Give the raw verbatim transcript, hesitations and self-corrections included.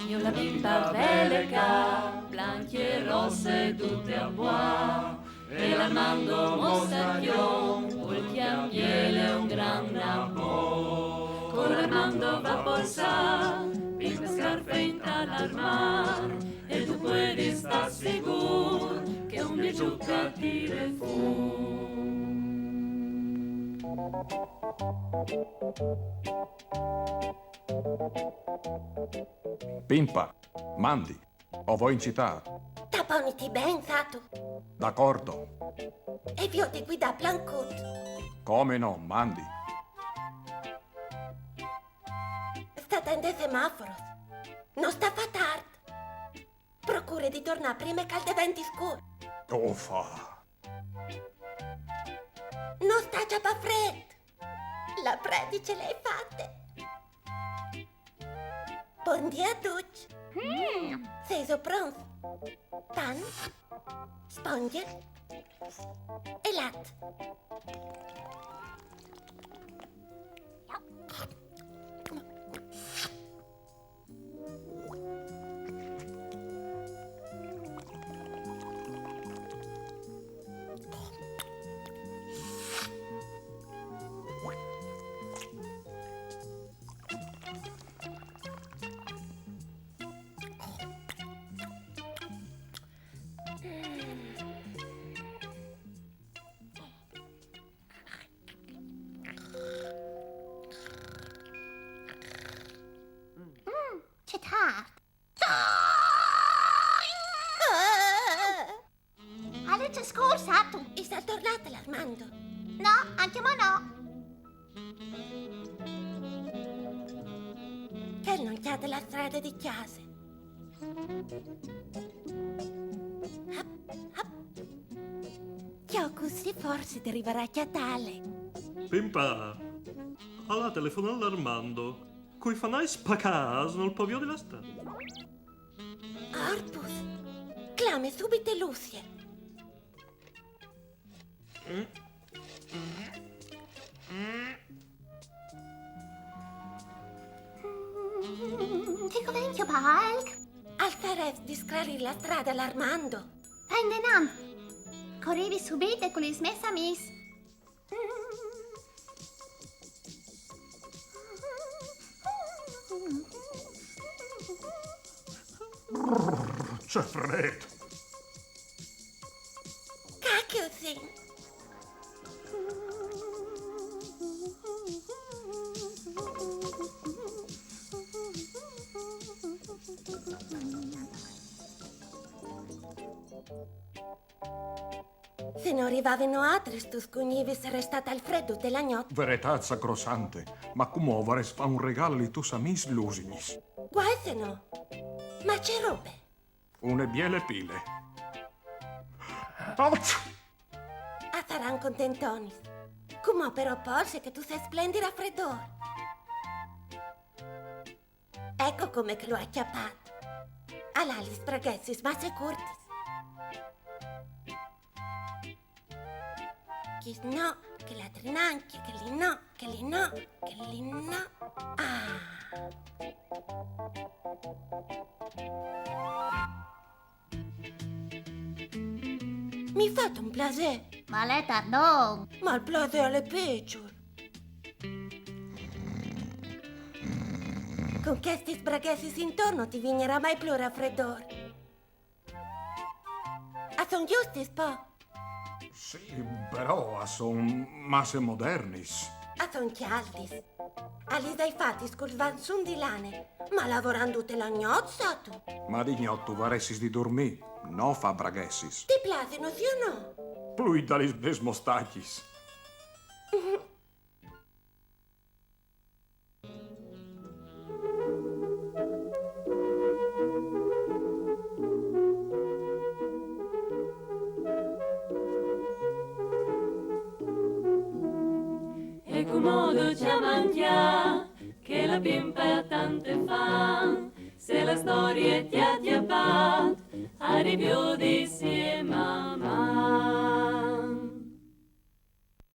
Io la bimba vele ca, blanche e rosse tutte a boa, e l'Armando mostaglion, col chiambiele un gran nabò. Con l'Armando va polsà, pin scarfe in tal armar, e tu puoi star sicur che un giuca tire fu. Pimpa, mandi, o voi in città. Taponiti ben, satu. D'accordo. E vio di guidà plancut. Come no, mandi. Sta tende semaforos. Non sta fa tard. Procure di tornare prima che al diventi scuro. Uffa. Non sta già pa fred. La predice l'hai fatte. Buon dia a tutti. Sei pronti? Pan, sponge e latte. Che tard! Alice, scusa, tu! E sta tornata l'Armando? No, anche mo no! Che non chiate la strada di chiase. Hap, hap. Ciò così forse ti arriverà a chiatale. Pimpa, allora telefona all'Armando. Coi fanai spaccati non il può vedere la strada. Orpus, clame subito Lucie. Ti convenchio, Balk? Al sarès di sclarir la strada all'Armando. Fai indenant. Corrivi subito con i smessa mis. C'è fred. Cacchio, sì. Se non arrivavano altri, stu scugnivi sarà stata al freddo della notte. Verità sacrosante, ma come vorrei fare un regalo ai tuoi amici lusignis? Guai se no. Ma c'è robe. Une biele pile. Ouch! A saran contentonis. Come però porse che tu sei splendida a freddor. Ecco come che lo ha acchiappato. Allora li sbraghezzis ma se curtis. Chi no, che la trinanchia, che lì no, che lì no, che lì no. Ah. Mi fate un plasè. Ma l'è tardon. Ma il plasè alle peggior. Con questi sbraghessi intorno ti vignerà mai più raffreddor. A son giusti, spo? Sì, però a son masse modernis. A son caldis. A li dai fatti col vanzun di lane, ma lavorando te la gnozza tu. Ma di gnot tu varessis di dormì, no fa braghessis. Ti plasino, sì o no? Plui da lis mes mostachis. E commodo ci ha mangià che la pimpa è tante fa, se la storia ti ha chiappat, arrivio di sì mamma.